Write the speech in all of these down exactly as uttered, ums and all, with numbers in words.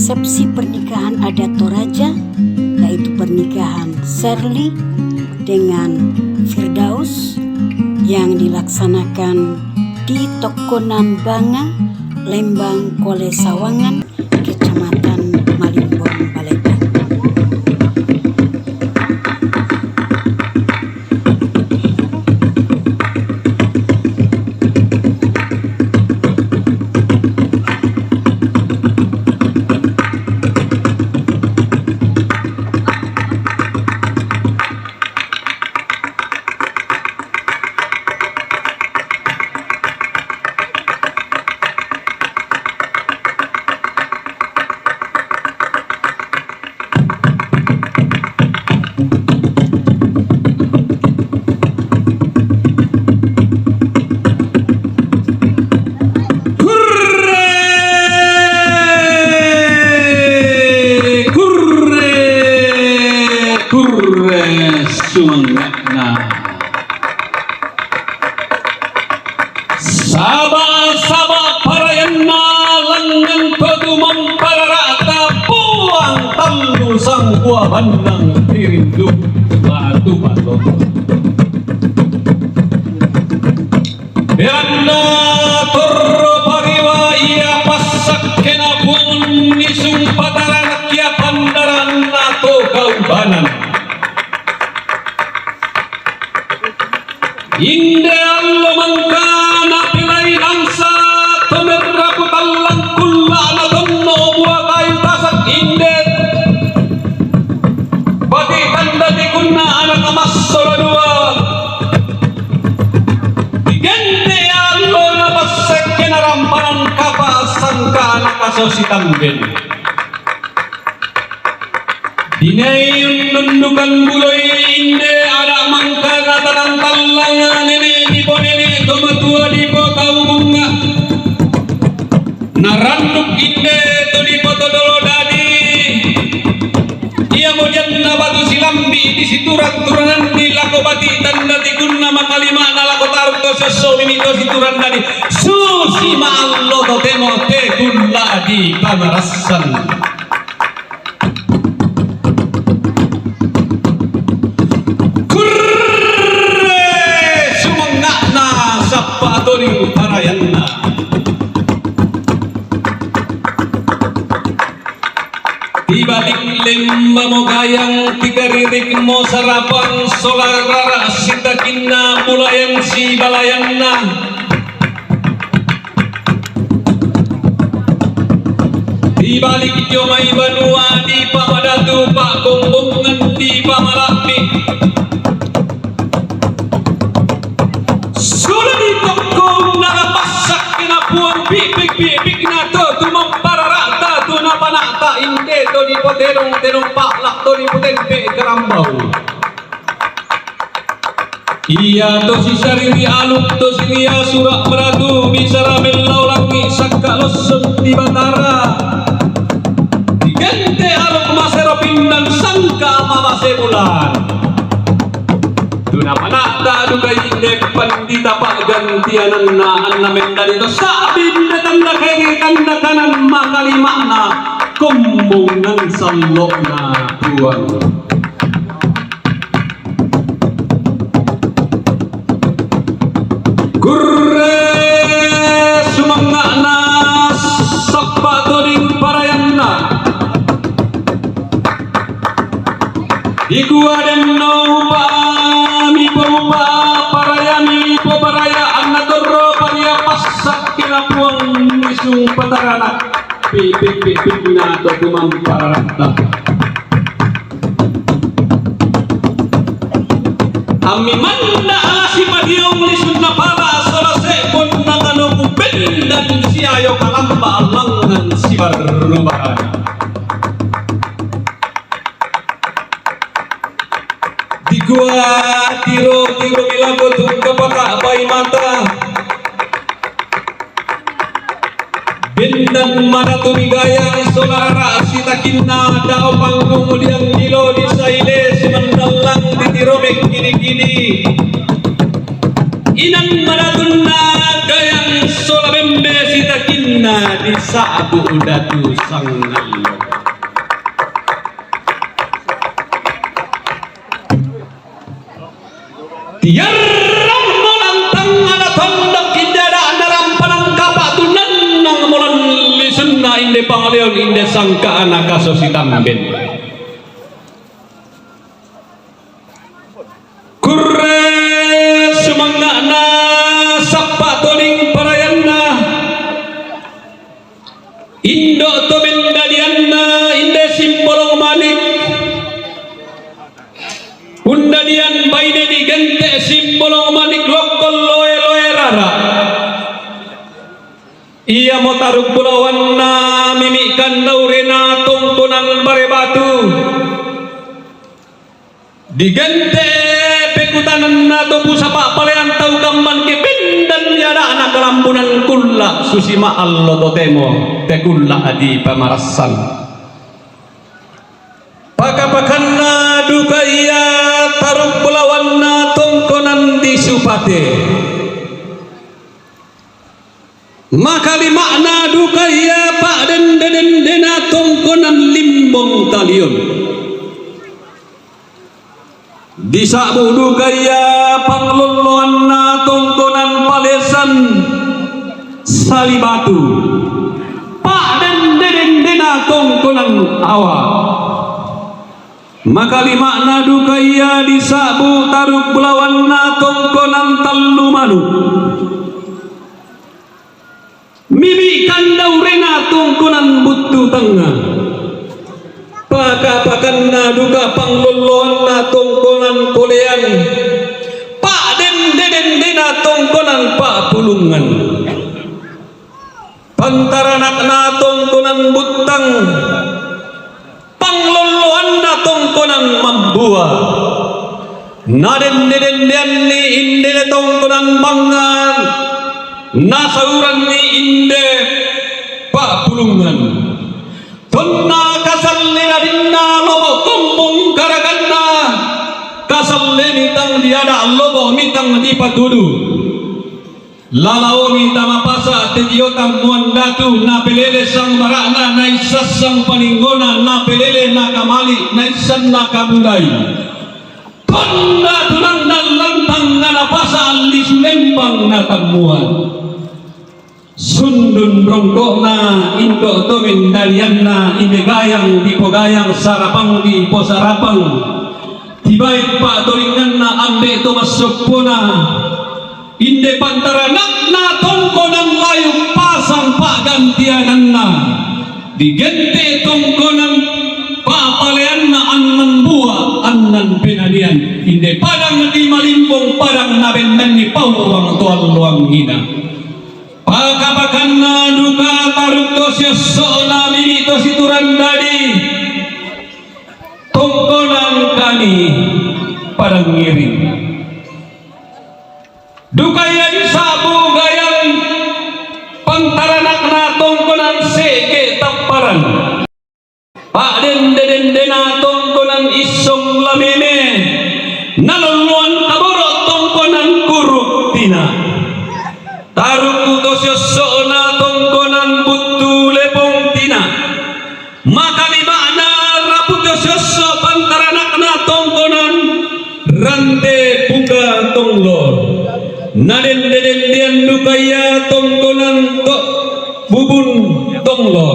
Resepsi pernikahan adat Toraja, yaitu pernikahan Serli dengan Firdaus, yang dilaksanakan di Tokonan Banga, Lembang Kole Sawangan, Kecamatan Malimbong, Balendahan. Kurre, kurre, kurre, sumanga'na. Saba'-saba' parayanna langngan to tumamparara'ta puang tallu sangkua bannang tirindu batu ballo. Beranna torro pariwa ia passakkena Puang nisung pataranakkia pandaranna to kaubanan. Inde allo mangkana pelai bangsa to merrapu tallang kulla'na tonno mua kayu tasak inde. Bati tanda tikunna anak massola dua. Digente allo na passekke na rampanan kapa sangka anak kaso sitamben. Dinai unnundukan buloi inde ada mangkana tanang tallang nene dipo nene to matua dipo tau bunga. Naranduk inde to dipo to dolo dadi. Iamo janna batu silambi di situran-turananni lako bati tanda tikunna makalima'na lako taruk to sesso mimi to situran dadi. Susi ma'allo to temo te kulla di pamarassan. Kurre sumanga'na sappa toding parayanna. Tibalik lembamo gayang, tikaririkmo sarapang, sola rara sitakinna, bulayan sibalayanna. Tibalik dio mai banua dipamadatu, pakkombongan dipamalabbi. Sula ditokkong nalapassakkena Puang pipik-pipikna to tumamparara'ta, to napana'ta inde to dipoterong-terong pa'la to dipotempe karambau. Iya to sisariri aluk to siria sura' maratu bisara mellau langi' sakka' lossong di Batara. Digente aluk masero pindan sangka mabase bulan. Tu napana'ta duka inde pandita pa'gantiananna anna mendadi to sa'bi inde tanda kiri tanda kanan makalima'na kombongan sallo'na Puang. Kurre sumanga'na sappa toding parayanna. Dikua denno upa mi paupa paraya mi poparaya anna torro paria passakkena Puang nisung patarana. Pi-, pi-, pi-, pinna to tumampararanta. Ammi manna alasi padiong lisunna pala sola se'bonna kanoku bendan siayo kalamba allangngan sibarru barana. Dikua tiro-tiro milako tungka paka bai mata. Bendan manatuni gayang solara sitakinna dao panggung udiang dilo disaile simandallang ditiro mekkini-kini. Inang manatunna gayang sola bembe sitakinna Na di sa'bu datu sangallo. Tiyarrang molan tangngana tondok inda da'na rampanan kapa'tunanna molan lisunna inde pangaleon inde sangka'na kaso sitamben. Kurre sumanga'na sappa toning parayanna. Indo' to mendadianna inde simbolong manik. Undadian baine digente' simbolong manik lokkon loe-loe rara. Iamo taruk bulawanna mimi' kandaurena tongkonan bare batu. Digente' pekutananna to pusapa' palean tau kamman ke bendan ri ada'na kalambunan kulla' susi ma'allo totemo te kulla' adi pamarassan. Paka-pakanna duka ia taruk bulawanna tongkonan di Supate. Makalima'na duka ia pa'dende-dendena tongkonan Limbong Talion. Disa'bu duka ia panglolloanna tongkonan Palesan Salibatu. Pa'dende-dendena tongkonan Awa. Makalima'na duka ia disa'bu taruk bulawanna tongkonan Tallu Manu. Mimi' kandaurena tongkonan Buttu Tangnga. Paka-pakanna duka panglolloanna tongkonan Kolean. Pa'dende-dendena tongkonan Pa'pulungan. Pantaranakna tongkonan Buttang. Panglolloanna tongkonan Mambua. Nadende-dendeanni inde tongkonan Bangngan. Nasauranni inde Pa'pulungan. Tonna kasalle nadinna lobo' kombong karaganna. Kasallemi tang diada' lobo' mitang dipatudu. Lalaoni tama pasa' te tiotan muan datu, napelele sang bara'na, naissassang paninggona, napelele nakamali', naissanna kabulai. Tonna tunanna lantang na napasa' alli sulembang natammuan. Sundun rongko'na indo' to mendadianna, inde gayang dipogayang, sarapang diposarapang. Tibai pa'toringanna ambe' to massoppona. Inde pantaranakna tongkonan Layuk pasang pa'gantiananna. Digente' tongkonan pa'paleanna annan bua, annan penadian. Inde padang di Malimbong, padang nabennanni pauang to alloangngina. Paka-pakanna duka taruk to siosso'na mimi' to siturandadi. Tongkonan kami padang ngiring. Duka ia disa'bu gayang pantaranakna tongkonan Se'ge' Tapparan. Pa'dende-dendena tongkonan Issong Lameme. Nalolloan kaboro' tongkonan Kuruk Tina. Tarukku to siosso'na tongkonan Buttu Lepong Tina. Makalima'na rapu to siosso' pantaranakna tongkonan Rante Buka Tonglo. Nadende-dendean duka ia tongkonan to Bubun Tonglo.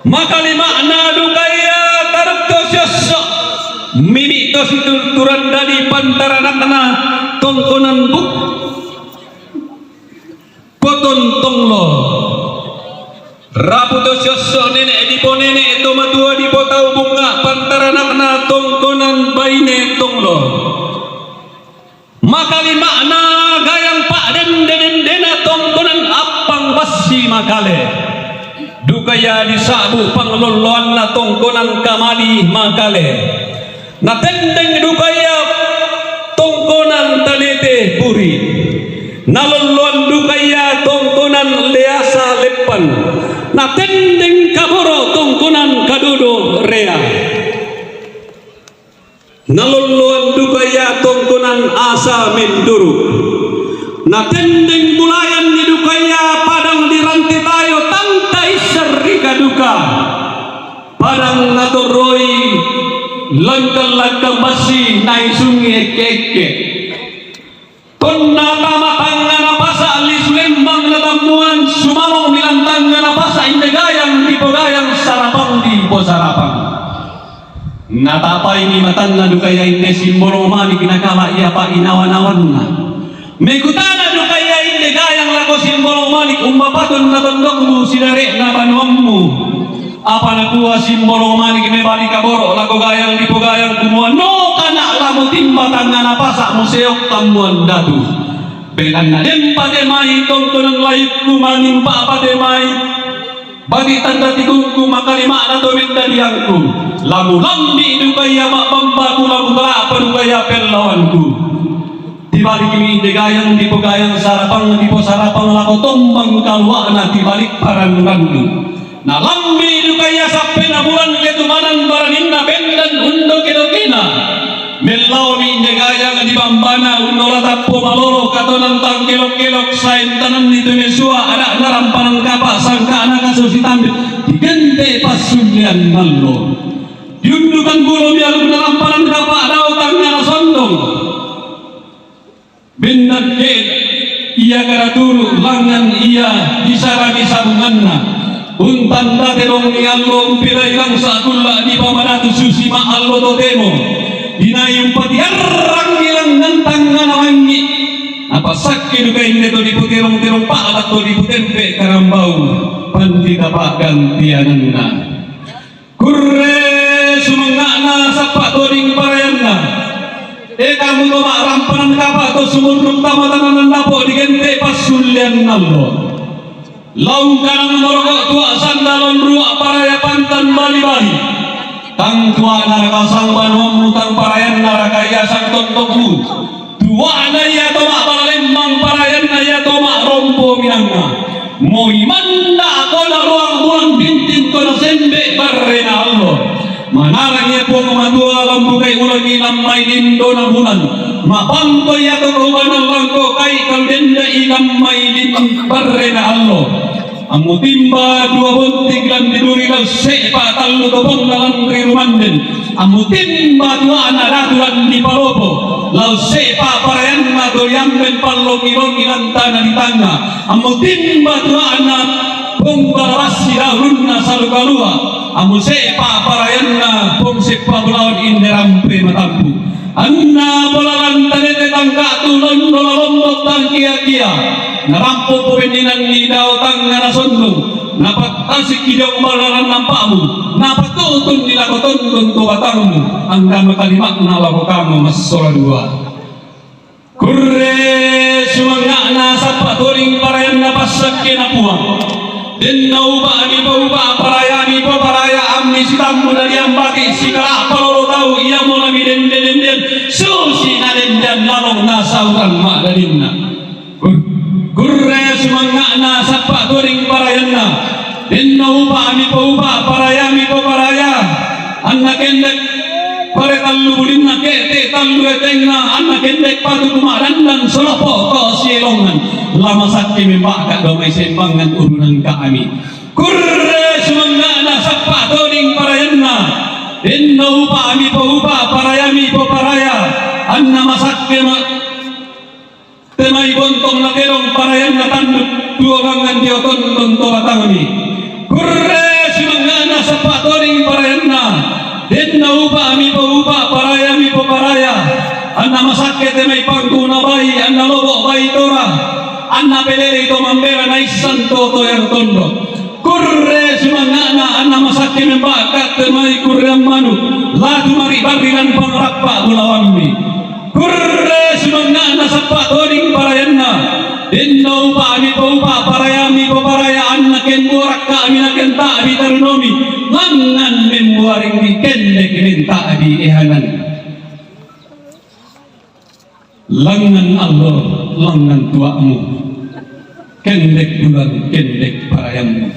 Makalima'na duka ia taruk to siosso'. Mimi' to siturandadi pantaranakna tongkonan Buk Poton Tonglo. Rapu to siosso' nene' diponene' to matua dipotau bunga' pantaranakna tongkonan Baine Tonglo. Makalima'na gayang pa'dende-dendena tongkonan Appang Bassi Makale. Duka ia disa'bu panglolloanna tongkonan Kamali Makale. Natendeng duka ia tongkonan Tanete Puri. Nalolloan duka ia tongkonan Leasa Leppan. Natendeng kaboro' tongkonan Kadodo Rea. Nalolloan duka ia tongkonan Asa Menduru. Natendeng bulayanni duka ia padang di Rante Bassi naisungngi ekke-ekke. Tonna tama tangngana pasa' lisu lembang natammuan, sumalong ri lantangngana pasa' inde gayang dipogayang, sarapang diposarapang. Natapaini matanna duka ia inde Simbolong Manik nakala ia pa'inawa-nawanna. Mekutana duka ia inde gayang lako Simbolong Manik, "Umba patonna tondokmu sidare'na banuammu?" Apa nakua Simbolong Manik mebali kaboro' lako gayang dipogayang, kumua, "Nokana' la mutimba tangngana pasa' museok tammuan datu. Belanna den patemai tongkonan layukku, manimpa patemai bati' tanra tikungku, makalima'na to mendadiangku. La mulambi' duka ia ma'bambaku, la mukala'pa duka ia pellawanku." Tibalikmi inde gayang dipogayang, sarapang diposarapang lako tombang kalua'na, tibalik parannu-rannu. Nalambi' duka ia sappena bulan ketumanan baraninna bendan undoke-dokena. Mellaomi inde gayang dibambana, unnola tappo malolo, katonan tangkelok-kelok, saentananni tu mesua, ada'na rampanan kapa', sangka'na kaso sitambe, digente' passullean allo. Diundukan bulomi alukna rampanan kapa', dao tangngana sondong. Bendan ke'de' ia kada turu', langngan ia disarami sabunganna. Untanda tedongi allo, umpilai langsa' kulla' dipamanatu susi ma allo totemo. Dinai umpatiarrangi langngan tangngana langi'. Napassakke duka inde to dipoterong-terong pa'la' to dipotempe' karambau, pandita pa'gantiananna. Kurre sumanga'na sappa' toding parayanna. E kamu to ma'rampanan kapa' to sumurru' tama tananan dapo' digente' passullean allo. Laung kanang morogo' tua' sanda lonrua' paraya pantan bali-bali. Tang tua'na raka sang banuammu, tang parayanna raka ia sang tondokmu. Tua'na ia to ma'bala lembang, parayanna ia to ma'rompo minanga. Moi manna' kona loang bulan bintin kona sembe' barrena allo. Manarang ia Puang Matua, lambukai ulangi lammai lindona bulan. Mapangko ia to kaubanan langko kai kalu denda'i lammai lin barrena allo. Ammutimba dua bontik lan di duri, lau se'pa tallu toponna lan ri rumanden. Ammutimba tua'na datu lan di palopo, lau se'pa parayanna to riamben pallongi-longi lan tana di tangnga. Ammutimba tua'na Pong Balabassi daulunna salu kalua, ammuse'pa parayanna Pong Seppa Bulawan inde rampe matampu. Anna bola lan tanete tangka'tu, londola lombok tangkia-kia. Narampo pobenninanni dao tangngana sondong, napattasikki jombang lalan nampa'mu, napatu'tunni lako tondon to batangmu, angkana kalima'na lako kamu massola dua. Kurre sumanga'na sappa' toding parayanna passakkena Puang. Denna upa' mipoupa', paraya mipoparaya, ammi sitammu dadiang bati' sikala'pa lolo tau, iamo la midende-dendean susi nadendean lalong nasaurang ma'dadinna. Kur-, kurre sumanga'na sappa' toding parayanna. Denna upa' mipoupa', paraya mipoparaya, anna kendek pare tallu bulinna, ke'te' tallu etenna, anna kendek patu kuma'dandang solopo' to sielongan. La masakke memba'ka dao mai sembangan urunang ka'mi. Kurre sumanga'na sappa' toding parayanna. Denna upa' mipoupa', paraya mipoparaya, anna masakke ma-, temai bontong nakedong parayanna tanduk tuo langngan dio tondon to batangmi. Kurre sumanga'na sappa' toding parayanna. Denna upa' mipoupa', paraya mipoparaya, anna masakke temai pangku nabai, anna lobo' bai tora, anna pelelei to mambela naissan to toyang tondok. Kurre sumanga'na anna masakke memba'ka temai kurreang manu, latu mari barri lan pangrappa' bulawammi. Kurre sumanga'na sappa' toding parayanna. Denna upa' mipoupa', paraya mipoparaya, anna kembuarakka'mi nakenta'bi tarinomi, langngan membuaringmi kendek menta'bi ehanan. Langngan allo, langngan tua'mu, kendek bulan, kendek parayammu.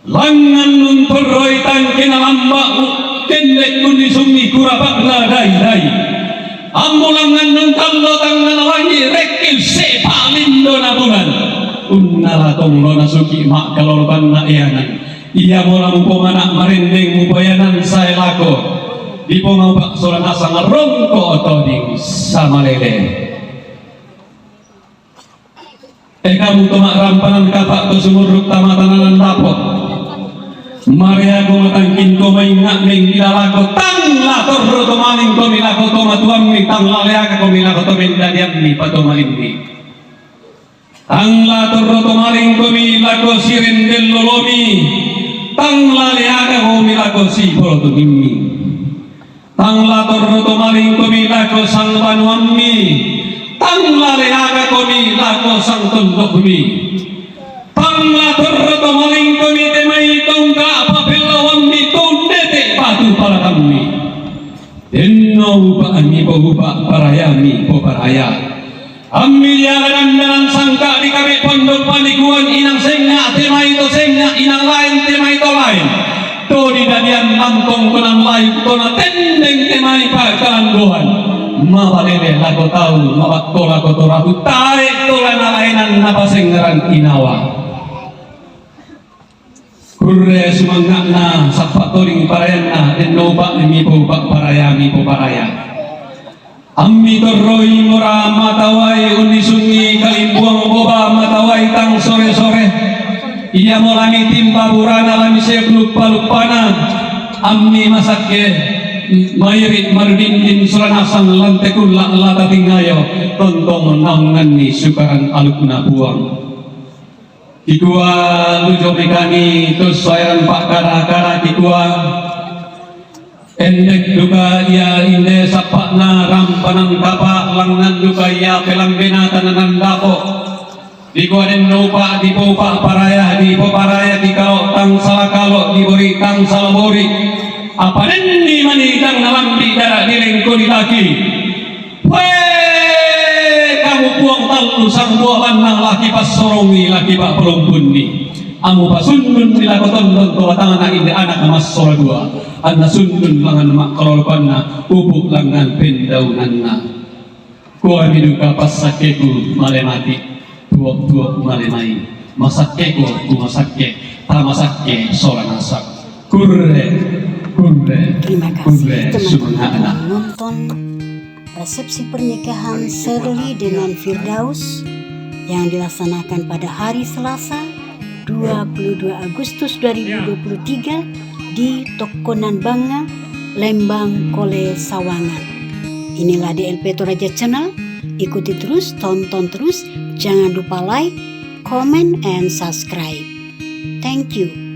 Langngan nun torroi tangkena lamba'mu, kendek kunnisungi kurapa'na dai-dai. Ammu langngan nun tallo tangngana langi', rekki se'pa lindona bulan. Unnala tonglo nasuki ma'kalolobanna eanan. Iamo la mupomana' marendeng mupoeanan sae lako. Di pongaupa' sola nasang rongko' toding samalele. E kamu to ma'rampanan kapa' to sumurru' tamatananan dapo'. Mareako matangkinko mai nga'meng ila lako, tang la torro to malingkomi lako to matuammi, tang la leakakomi lako to mendadiammi patomalimmi. Tang la torro to malingkomi lako sirendellolomi, tang la leakakomi lako sipolotungimmi. Tang la torro to malingkomi lako sangbanuammi, tang la leakakomi lako sangtondokmi. Tang la torro to malingkomi te mai tongka' papellawammi tondete batu palatammi. Tenno upa'mi poupa' parayami poparaya. Ammi diala dandanan sangka' di kami pondok panikuan inang senga' te mai to senga', inang laen te mai to laen. To didadian lantong konang layu to natendeng te mai pa'kalanggoan. Mapalele lako tau, mabakko lako to ratu, tae' to la nalaenan napasengngeran inawa. Kurre sumanga'na sappa toding parayanna, tenno upa'mi poupa' parayami poparaya. Ammi torroi mora matawai unnisungi kalimbuang boba matawai tang sore-sore. Iamo lami timba burana lami sebluk paluppana. Ammi masakke mairi marudindin sola nasang lante kulla' lata tingayo tontong naunganni sukaran alukna Puang. Kikua lujo mekani to soeran pa'kara-kara kikua. Endek duka ia inde sappa'na rampanan kapa' langngan duka ia pelambena tananan dapo'. Dikua denno upa' dipoupa' paraya dipoparaya dikalo' tang sala kalo' dibori' tang sala bori'. Apa denni mani tang nalambi' dara' dilengkoni laki. Wee, kamu Puang tallu sangbuabanna laki passorongi laki pa'palompunni. Amu pasunnunni lako tondon to batangna inde anak massola dua. Anna sunnun langngan ma'kalolokanna, upu' langngan pendaunanna. Kuami duka passakkeku male mati, tuo-tuo male mai. Masakkeku kumasakke, tamasakke sola nasang. Kurre, kurre, Terima kasih kurre teman-teman sumanga'na. Menonton resepsi pernikahan Shirley dengan Firdaus yang dilaksanakan pada hari Selasa dua puluh dua Agustus dua ribu dua puluh tiga di Tokkonan Banga, Lembang, Kole, Sawangan. Inilah D L P Toraja Channel. Ikuti terus, tonton terus. Jangan lupa like, comment, and subscribe. Thank you.